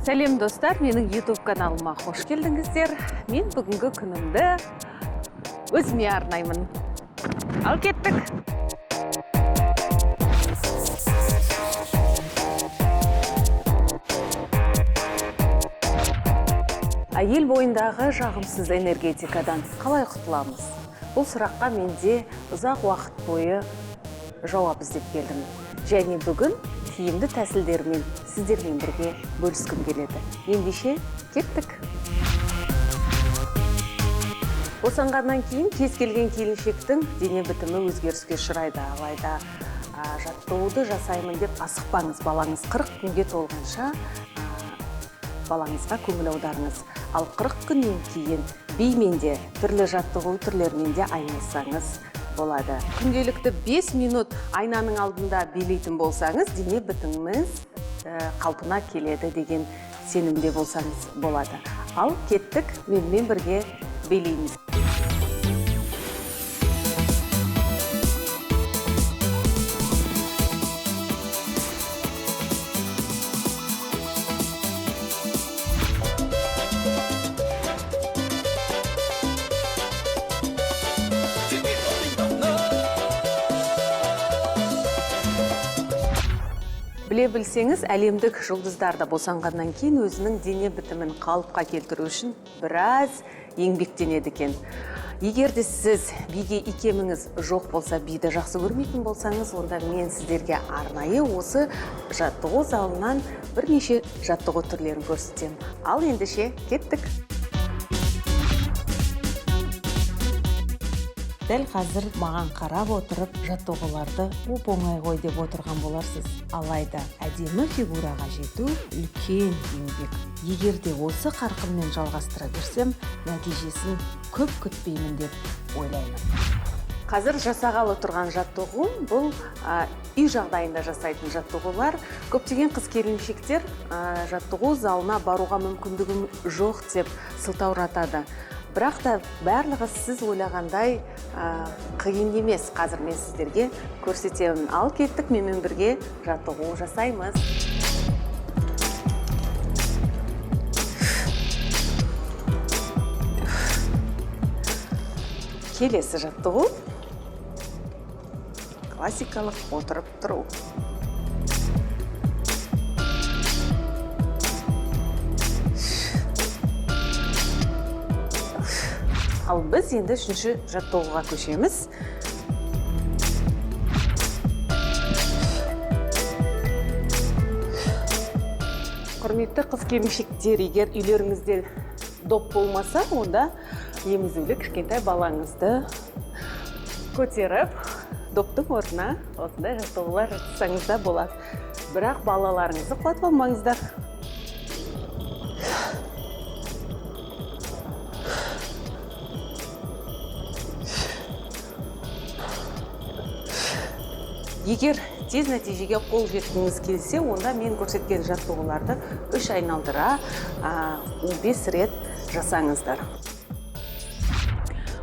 Сәлем, достар! Менің YouTube каналыма қош келдіңіздер. Мен бүгінгі күнімді өзіме арнаймын. Ал кеттік. Әйел бойындағы жағымсыз энергетикадан қалай құтыламыз? Бұл сұраққа менде ұзақ уақыт бойы жауап іздеп келдім. Және бүгін тиімді тәсілдермен сіздермен бірге бөліскім келеді. Ендеше, кеттік. Босанғаннан кейін кез келген келіншектің дене бітімі өзгеріске ұшырайды. Алайда жаттығуды жасаймын деп асықпаңыз. Балаңыз 40 күнге толғанша балаңызға көңіл аударыңыз. Ал 40 күннен кейін бимен де, түрлі жаттығу түрлерімен де айналыссаңыз болады. Күнделікті 5 минут айнаның алдында билейтін болсаңыз, дене бітіміңіз қалпына келеді деген сенімде болсаңыз болады. Ал кеттік, менімен бірге билейміз. Біле білсеңіз, әлемдік жұлдыздар да босанғаннан кейін өзінің дене бітімін қалыпқа келтіру үшін біраз еңбектенеді екен. Егер де сіз биге икеміңіз жоқ болса, биді жақсы көрмейтін болсаңыз, онда мен сіздерге арнайы осы жаттығу залынан бірнеше жаттығу түрлерін көрсетемін. Ал ендеше кеттік. Дәл қазір маған қарап отырып, жаттығуларды оп-оңай ғой деп отырған боларсыз. Алайда әдемі фигураға жету үлкен еңбек. Егер де осы қарқынмен жалғастыра берсем, нәтижесін көп күтпеймін деп ойлаймын. Қазір жасағалы тұрған жаттығуым бұл, үй жағдайында жасайтын жаттығулар. Көптеген қыз келіншектер жаттығу залына баруға мүмкіндігім жоқ деп сылтауратады. Бірақ та барлығы сіз ойлағандай қиын емес. Қазір мен сіздерге көрсетемін. Ал кеттік, менімен бірге жаттығу жасаймыз. Келесі жаттығу классикалық отырып тұру. Ал біз енді үшінші жаттығуға көшеміз. Құрметті қыз келіншектер, егер үйлеріңізде доп болмаса, онда емізулі кішкентай балаңызды көтеріп, доптың орнына осындай жаттығулар жасасаңыз да болады. Бірақ балаларыңызды құлатып алмаңыздар. Егер тез нәтижеге қол жеткіңіз келсе, онда мен көрсеткен жаттығуларды 3 айналдыра, 15 рет жасаңыздар.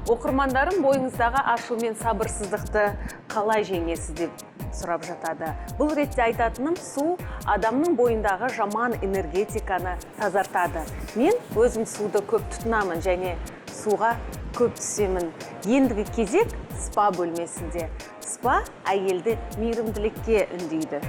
Оқырмандарым бойыңыздағы ашу мен сабырсыздықты қалай жеңесіз деп сұрап жатады. Бұл ретте айтатыным, су адамның бойындағы жаман энергетиканы тазартады. Мен өзім суды көп тұтынамын және суға көп түсемін. Ендігі кезек спа бөлмесінде. Спа әйелді мейірімділікке үндейді.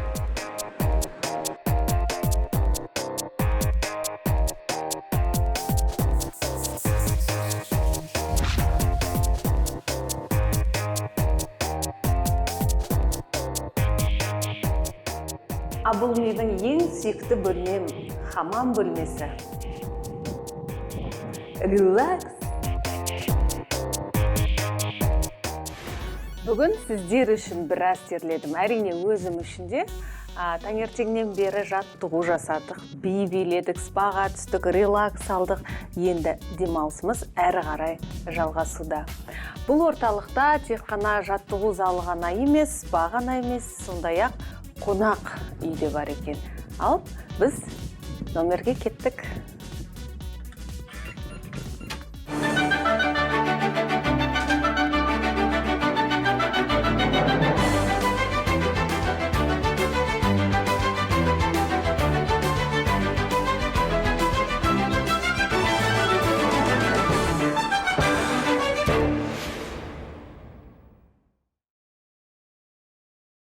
А бұл менің ең сүйікті бөлмем, хамам бөлмесі. Релакс. Бүгін сіздер үшін біраз терледім. Әрине өзім үшін де. Таңертеңнен бері жаттығу жасадық, би биледік, спаға түстік, релакс алдық. Енді демалысымыз әрі қарай жалғасуда. Бұл орталықта тек қана жаттығу залы ғана емес, спа ғана емес, сондай-ақ қонақ үй де бар екен. Ал біз номерге кеттік.